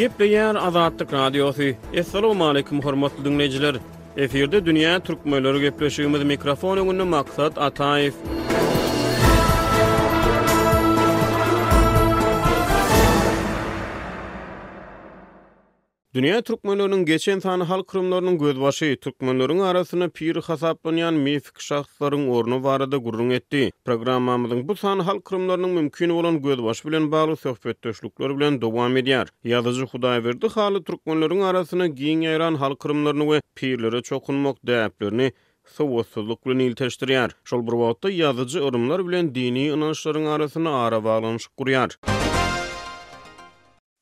Gepleýär Azatlyk Radiosy. Assalamualaikum hormatly diňleýjiler. Efirde dünýä türkmenleri gepleşigimiz mikrofon öňünde Maksat Ataýew. Dünýä türkmenleriniň geçen sany halk yrymlarynyň gözbaşy, türkmenleriň arasynda pir hasaplanýan mifiki şahslaryň orny barada gürrüň etdi. Programmamyzyň bu sany halk yrymlarynyň mümkin bolan gözbaşy bilen bagly söhbetdeşlikler bilen dowam edýär. Ýazyjy Hudaýberdi Hally türkmenleriň arasynda giň ýaýran halk yrymlaryny we pirlere çokunmak däplerini sowatsyzlyk bilen ilteşdirýär. Şol bir wagtda ýazyjy yrymlar bilen dini ynançlaryň arasynda arabaglanyşyk gurýar.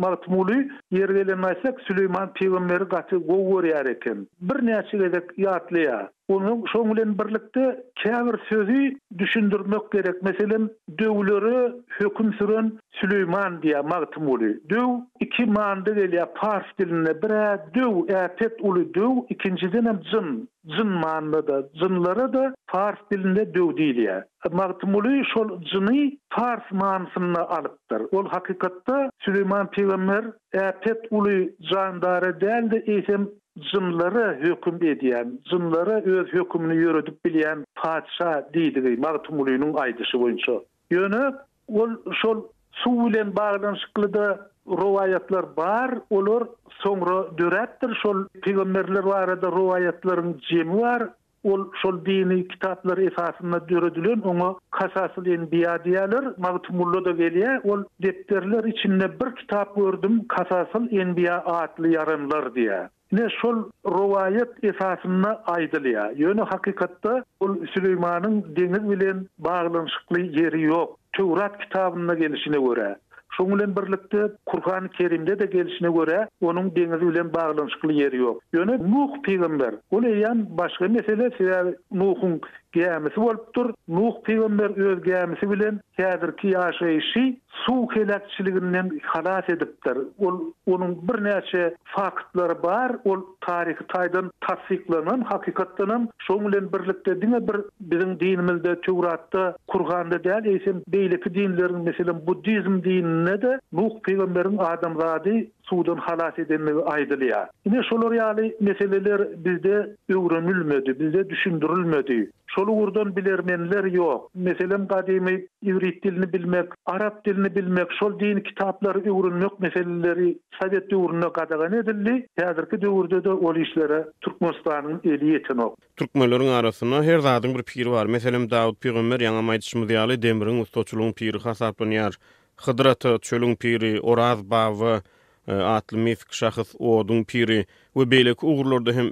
Magtymguly, ýeri gelende aýtsak, Süleýman pygamberi gaty gowy görýär eken. Birnäçe gezek ýatlaýar. Onuň şoň bilen birlikde käbir sözi düşündirmek gerek. Meselem, döwlere höküm süren Süleýman diýýär Magtymguly. Döw iki manyda gelýär pars dilinde. Bir-ä döw, äpet uly döw, ikinjidenem jyn, jyn manyda-da. Jynlara-da pars dilinde döw diýilýär. Magtymguly şol jyny pars manysynda alypdyr. Ol hakykatda Süleýman pygamber äpet uly jandara däl-de, eýsem jynlara höküm edýän, jynlara öz hökümini ýöredip bilýän patyşa diýdigi Magtymgulynyň aýdyşy boýunça. Ýöne ol şol suw bilen baglanyşykly-da rowaýatlar bar, olar soňra döräpdir. Şol pygamberler barada rowaýatlaryň jemi bar. Ol şol dini kitaplar esasynda döredilen, oňa Kasasyl enbiýa diýýärler. Magtymgulla-da gelýär, ol depderler içinde bir kitap gördüm, Kasasyl enbiýa atly ýaranlar diýýär. Ine, şol rowaýat esasynda aýdylýar. Ýöne hakykatda ol Süleýmanyň deňiz bilen baglanyşykly ýeri ýok. Töwrat kitabynda gelşine görä. Şoň bilen birlikde, Kurhany Kerimde-de gelşine görä, onuň deňiz bilen baglanyşykly ýeri ýok. Ýöne Nuh pygamber, ol eýýäm başga mesele, sebäbi Nuhuň gämisi bolupdyr. Nuh pygamber öz gämisi bilen häzirki ýaşaýşy suw heläkçiliginden halas edipdir. Ol onuň birnäçe faktlary bar, ol taryhy taýdan tassyklanan, hakykatdanam şoň bilen birlikde diňe bir biziň dinimizde, Töwratda, Kurhanda däl, eýsem beýleki dinleriň, meselem, buddizm dininde-de Nuh pygamberiň adamzady suwdan halas edendigi aýdylýar. Ine, şolar ýaly meseleler bizde öwrenilmedi, bizde düşündirilmedi. Şol ugurdan bilermenler ýok. Meselem, gadymy iwrit dilini bilmek, arap dilini bilmek, şol dini kitaplary öwrenmek meseleleri sowet döwründe gadagan edildi. Häzirki döwürde-de ol işlere Türkmenistanyň eli ýetenok. Türkmenleriň arasynda her zadyň bir piri bar. Meselem, Dawut pygamber, ýaňam aýdyşymyz ýaly, demriň, ussaçylygyň piri hasaplanýar. Hydyr ata, çölüň piri, Oraz baba atly mifiki şahs, oduň piri we beýleki ugurlarda hem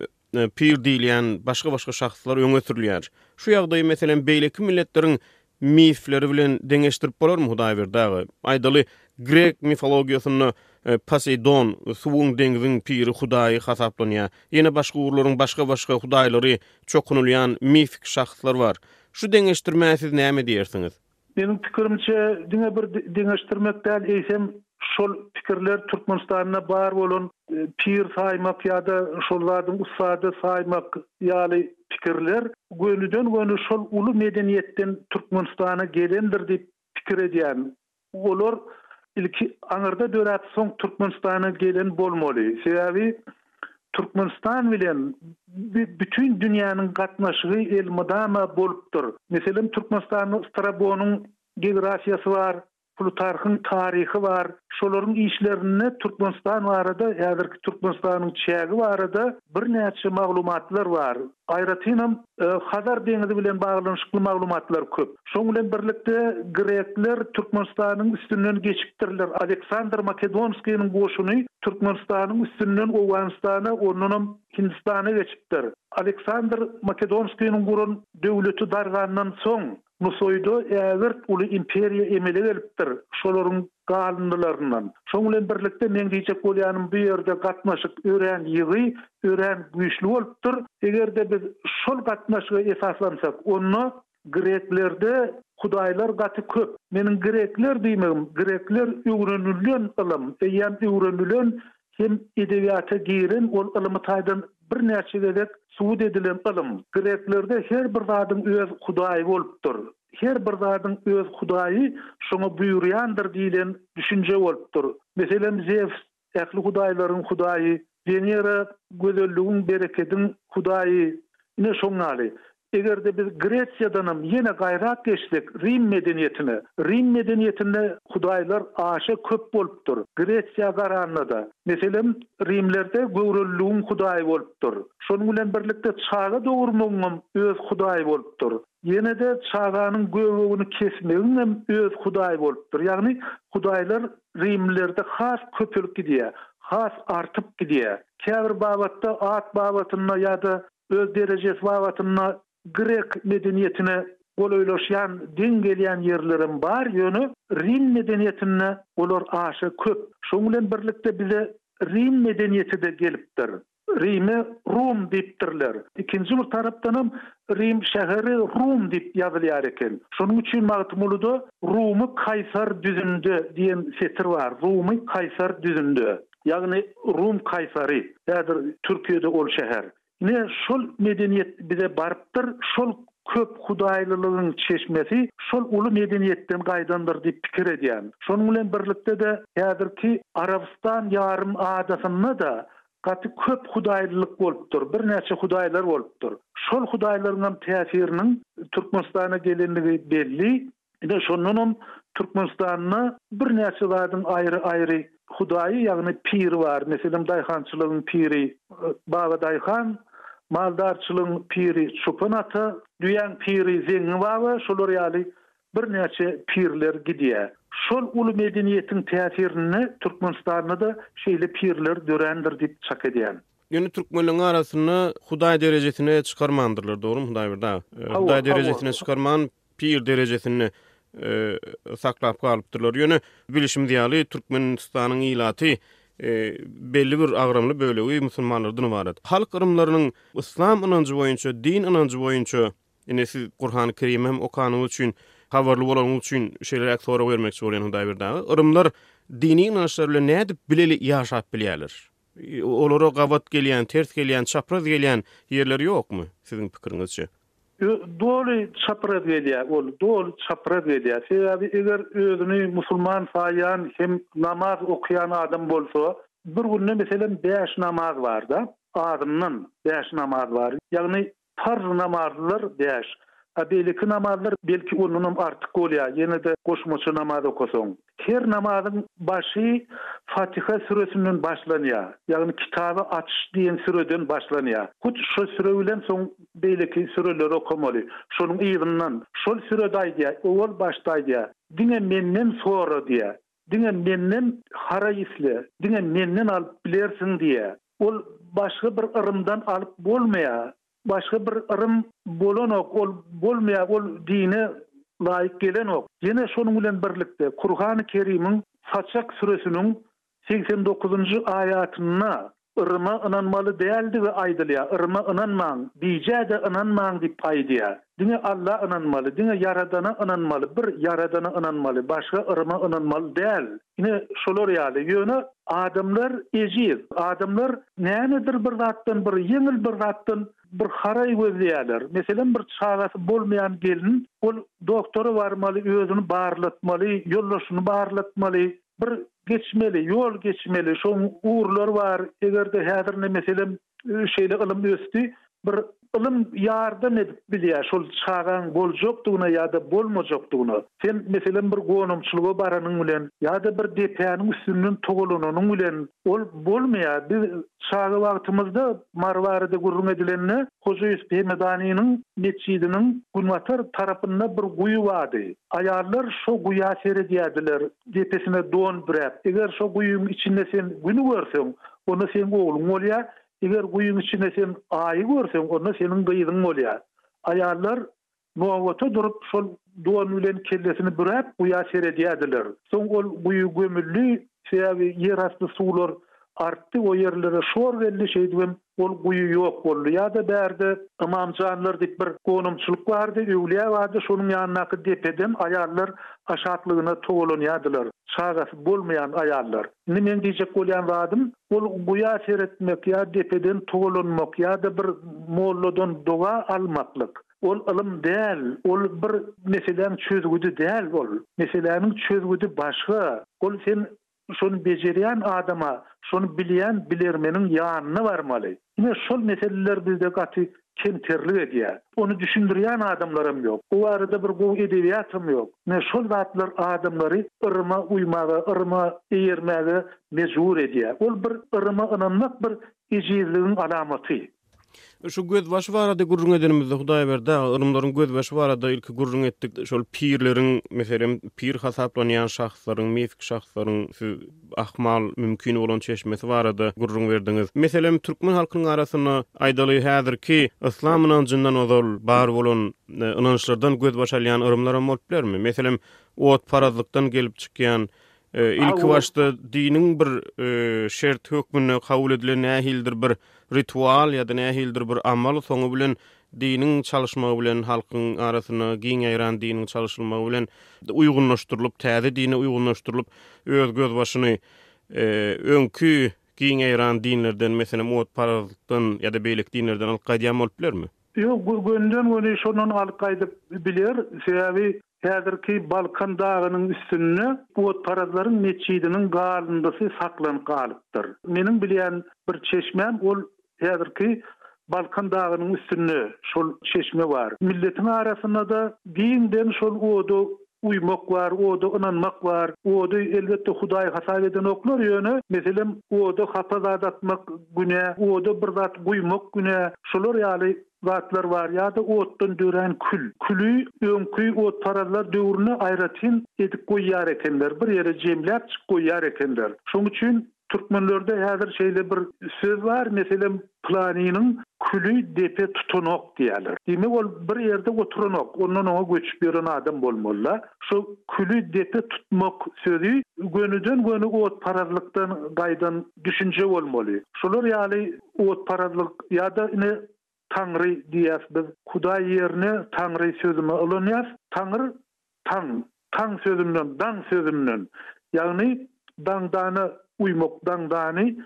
pir diýilýän başga-başga şahslar öňe sürülýär. Şu ýagdaýy, meselem, beýleki milletleriň mifleri bilen deňeşdirip bolarmy, Hudaýberdi aga? Aýdaly, grek mifologiýasynda Poseýdon, suwuň, deňziň piri, hudaýy hasaplanýar. Ýene başga ugurlaryň başga-başga hudaýlary çokunylýan mifiki şahslar bar. Şu deňeşdirmä siz näme diýersiňiz? Meniň pikirimçe, diňe bir deňeşdirmek däl, eýsem, şol pikirler Türkmenistanda bar bolan pir saýmak ýa-da şol zadyň ussady saýmak ýaly pikirler gönüden-göni şol uly medeniýetden Türkmenistana gelendir diýip pikir edýän. Olar ilki aňyrda döräp, soň Türkmenistana gelen bolmaly. Sebäbi Türkmenistan bilen bütin dünýäniň gatnaşygy elmydama bolupdyr. Meselem, Türkmenistanda Strabonyň geografiýasy bar, Plutarhyň taryhy bar. Şolaryň işlerinde Türkmenistan barada, häzirki Türkmenistanyň çägi barada birnäçe maglumatlar bar. Aýratynam, Hazar deňizi bilen baglanyşykly maglumatlar köp. Şoň bilen birlikde, grekler Türkmenistanyň üstünden geçipdirler. Aleksandr Makedonskiniň goşuny Türkmenistanyň üstünden Owganystana, ondanam Hindistana geçipdir. Aleksandr Makedonskiniň guran döwleti dargandan soň, Nusaýda ägirt uly imperiýa emele gelipdir, şolaryň galyndylaryndan. Şoň bilen birlikde meň diýjek bolýanym bu ýerde gatnaşyk örän ýygy, örän güýçli bolupdyr. Eger-de biz şol gatnaşyga esaslansak, onda greklerde hudaýlar gaty köp. Meniň grekler diýmegim, grekler öwrenilen ylym, eýýäm öwrenilen hem edebiýata giren ol ylymy taýdan birnäçe gezek subut edilen ylym. Greklerde her bir zadyň öz hudaýy bolupdyr. Her bir zadyň öz hudaýy şoňa buýurýandyr diýlen düşünje bolupdyr. Meselem, Zews. ähli hudaýlaryň hudaýy, Wenera gözelligiň, berekediň hudaýy. Ine şoň ýaly. Eger-de biz Gresiýadanam ýene gaýrak geçsek Rim medeniýetine, Rim medeniýetinde hudaýlar aşa köp bolupdyr, Gresiýa garanda-da. Meselem, rimlerde göwreliligiň hudaýy bolupdyr. Şonuň bilen birlikde çaga dogurmagyňam öz hudaýy bolupdyr. Ýene-de çaganyň göbegini kesmegiňem öz hudaýy bolupdyr. Ýagny hudaýlar rimlilerde has köpelip gidýär, has artyp gidýär. Käbir babatda at babatynda ýa-da Öz derejesi babatynda grek medeniýetine golaýlaşýan, deň gelýän ýerlerem bar, ýöne rim medeniýetinde olar aşa köp. Şoň bilen birlikde bize rim medeniýeti-de gelipdir. Rime Rum diýipdirler. Ikinji bir tarapdanam Rim şäheri Rum diýip ýazylýar eken. Şonuň üçin Magtymguluda Rumy Kaýsar düzünde diýen setir bar, Rumy Kaýsar düzünde. Ýagny Rum kaýsary, häzir Türkiýede ol şäher. Ine, şol medeniýet bize barypdyr, şol köp hudaýlylygyň çeşmesi şol uly medeniýetden gaýdandyr diýip pikir edýän. Şonuň bilen birlikde-de häzirki Arabystan ýarym adasynda-da gaty köp hudaýlylyk bolupdyr, birnäçe hudaýlar bolupdyr. Şol hudaýlaryňam täsiriniň Türkmenistana gelenligi belli. Ine şondanam Türkmenistanda birnäçe zadyň aýry-aýry hudaýy, ýagny piri bar. Meselem, daýhançylygyň piri Baba daýhan, maldarçylygyň piri Çopan ata, düýäň piri Zeňňi baba, şolar ýaly birnäçe pirler gidýär. Şol uly medeniýetiň täsirinde Türkmenistanda-da şeýle pirler dörändir diýip çak edýän. Ýöne türkmenleriň arasynda hudaý derejesine çykarmandyrlar, dogrumy Hudaýberdi aga? Hudaý derejesine çykarman, pir derejesinde saklap galypdyrlar. Ýöne bilşimiz ýaly, Türkmenistanyň ilaty belli bir agramly bölegi musulmanlardan ybarat. Halk yrymlarynyň yslam ynanjy boýunça, din ynanjy boýunça, ine siz Gurhany Kerimi hem okanyňyz üçin, habarly bolanyňyz üçin şeýleräk sorag bermekçi bolýan Hudaýberdi aga. Yrymlar dini ynançlar bilen nädip bileli ýaşap bilýärler? Olara gabat gelýän, ters gelýän, çapraz gelýän ýerleri ýokmy, siziň pikiriňizçe? Doly çapraz gelýär ol, doly çapraz gelýär. Sebäbi eger özüni musulman saýýan hem namaz okaýan adam bolsa, bir günde meselem bäş namaz bar-da, azyndan bäş namaz bar. Ýagny Parz namazlar bäş. A beýleki namazlar belki ondanam artyk bolýar, ýene-de goşmaça namaz okasaň. Her namazyň başy Fatiha süresinden başlanýar, ýagny kitaby açyş diýen süreden başlanýar. Hut şo süre bilen soň beýleki süreleri okamaly. Şonuň yzyndan şol sürede aýdýar, owal başda aýdýar, Diňe menden sora diýýär. Diňe menden haraý isle, diňe menden alyp bilersiň diýýär. Ol başga bir yrymdan alyp bolmaýar. Başga bir yrym bolanok, ol bolmaýar, ol dine laýyk gelenok. Ýene şonuň bilen birlikde Kurhany Kerimiň Saçak süresiniň 89-njy aýatynda Yryma ynanmaly däldigi aýdylýar, yryma ynanmaň, bijä-de ynanmaň diýip aýdýar. Diňe Alla ynanmaly, diňe Ýaradana ynanmaly, bir Ýaradana ynanmaly, başga yryma ynanmaly däl. Ine, şolar ýaly. Ýöne adamlar ejiz. Adamlar nämedir bir zatdan, bir ýeňil bir zatdan bir haraý gözleýärler. Meselem, bir çagasy bolmaýan gelin, ol doktora barmaly, özüni barlatmaly, ýoldaşyny barlatmaly. Bir geçmeli, ýol geçmeli, şoň ugurlary bar. Eger-de häzir ine meselem şeýle ylym ösdi, bir ylym ýardam edip bilýär şol çagaň boljakdygyna ýa-da bolmajakdygyna. Sen meselem bir gonamçylyga baranyň bilen ýa-da bir depäniň üstünden togalananyň bilen ol bolmaýar. Biz çaga wagtymyzda Mary barada gürrüň edilende Hoja Ýusup Hemedanynyň metjidiniň günbatar tarapynda bir guýy bardy. Aýallar şo guýa seredýärdiler. Depesine don büräp, Eger şo guýyň içinde sen Güni görseň, onda seň ogluň bolýar, eger guýyň içinde sen Aýy görseň, onda seniň gyzyň bolýar. Aýallar nobata durup, şol don bilen kellesini büräp, guýa seredýärdiler. Soň ol guýy gömüldi, sebäbi ýerasty suwlar artdy, o ýerlere şor geldi, şeýdibem ol guýy ýok boldy. Ýa-da bärde Ymamjanlar diýip bir gonamçylyk bardy, öwlüýä bardy, şonuň ýanyndaky depeden aýallar aşaklygyna togalanýardylar, çagasy bolmaýan aýallar. Indi meň diýjek bolýan zadym, ol guýa seretmek ýa depeden togalanmak ýa-da bir molladan doga almaklyk, ol ylym däl, ol bir meseläň çözgüdi däl ol. Meseläniň çözgüdi başga. Ol sen. şony bejerýän adama, şony bilýän bilermeniň ýanyna barmaly. Ine, şol meseleler bizde gaty kemterlik edýär. Ony düşündirýän adamlaram ýok. O barada bir gowy edebiýatam ýok. Ine, şol zatlar adamlary yryma uýmaga, yryma eýermäge mejbur edýär. Ol bir yryma ynanmak bir ejizligiň alamaty. Şu gözbaşy barada gürrüň edenimizde, Hudaýberdi aga, ylymlaryň gözbaşy barada ilki gürrüň etdik. Şol pirleriň, meselem, pir hasaplanýan şahslaryň, mifik şahslaryň siz ahmal, mümkin bolan çeşmesi barada gürrüň berdiňiz. Meselem, türkmen halkynyň arasynda, aýdaly, häzirki yslam ynanjyndan ozal bar bolan ynançlardan gözbaş alýan yrymlaram bolup bilermi? Meselem, otparazlykdan gelip çykýan Ilki başda diniň bir şerti hökmünde kabul edilen nähilidir bir ritual ýa-da nähilidir bir amal soňy bilen diniň çalyşmagy bilen halkyň arasynda giň ýaýran diniň çalyşylmagy bilen uýgunlaşdyrylyp, täze dine uýgunlaşdyrylyp öz gözbaşyny öňki giň ýaýran dinlerden, meselem, otparazlykdan ýa-da beýleki dinlerden alyp gaýdýan bolup bilermi? Ýok, gönüden-göni şondan alyp gaýdyp biler. Sebäbi Häzirki Balkan dagynyň üstünde otparazlaryň metjidiniň galyndysy saklanyp galypdyr. Meniň bilýän bir çeşmäm ol häzirki Balkan dagynyň üstünde şol çeşme bar. Milletiň arasynda-da giňden şol oda uýmak bar, oda ynanmak bar. Ody elbetde Hudaý hasap edenoklar, ýöne meselem oda hapa zat atmak günä, oda bir zat guýmak günä. Şolar ýaly zatlar bar ýa-da otdan dörän kül. Küli öňki otparazlar döwründe aýratyn edip goýýar ekenler, bir ýere jemläpjik goýýar ekenler. Şoň üçin türkmenlerde häzir şeýle bir söz bar, meselem, pylanynyň küli depe tutanok diýýärler. Diýmek, ol bir ýerde oturanok, ondan oňa göçüp ýören adam bolmaly-da. Şo küli depe tutmak sözi gönüden-göni otparazlykdan gaýdan düşünje bolmaly. Şolar ýaly Otparazlyk ýa-da ine Taňry diýýäs biz. Hudaý ýerine Taňry sözüni ulanýas. Taňr taň, taň sözünden, daň sözünden. Ýagny daňdana uýmak, daňdany,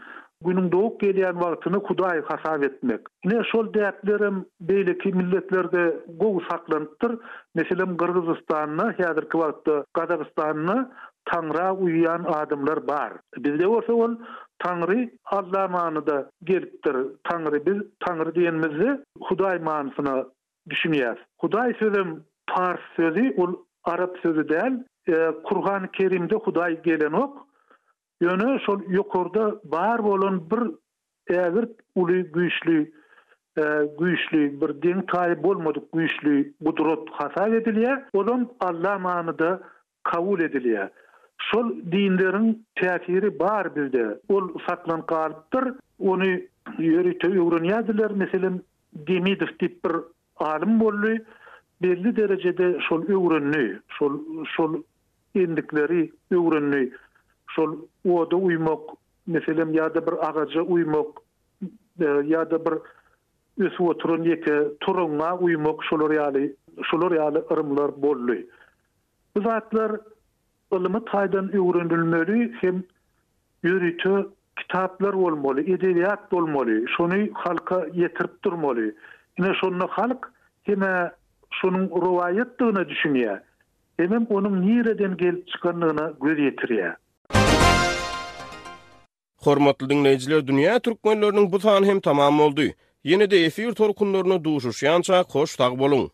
Günüň dogup gelýän wagtyny Hudaý hasap etmek. Ine şol däplerem beýleki milletlerde gowy saklanypdyr. Meselem Gyrgyzystanda, häzirki wagtda Gazagystanda Taňra uýýan adamlar bar. Bizde bolsa ol Taňry Alla manyda gelipdir. Taňry biz Taňry diýenimizde Hudaý manysyna düşünýäs. Hudaý sözem pars sözi ol arap sözi däl. Kurhany Kerimde Hudaý gelenok. Ýöne şol ýokarda bar bolan bir ägirt uly güýçli güýçli bir deňi-taýy bolmadyk güýçli gudrat hasap edilýär. Olam Alla manyda kabul edilýär. Şol dinleriň täsiri bar bizde. Ol saklanyp galypdyr. Ony ýörite öwrenýärdiler. Meselem, Demidow diýip bir alym boldy. Belli derejede şol öwrendi. Şol şol endikleri öwrendi. Şol oda uýmak, meselem, ýa-da bir agaja uýmak, ýa-da bir ösüp oturan ýeke toraňňa uýmak şolar ýaly şolar ýaly yrymlar boldy. Bu zatlar ylmy taýdan öwrenilmeli hem ýörite kitaplar bolmaly, edebiýat bolmaly, şony halka ýetirip durmaly. Ine şonda halk hem-ä şonuň rowaýatdygyna düşünýär, hemem onuň nireden gelip çykandygyna göz ýetirýär. Hormatly diňleýjiler Dünýä Türkmenleriniň bu sany hem tamam boldy. Ýene-de efir tolkunlarynda duşuşýançak hoş sag boluň!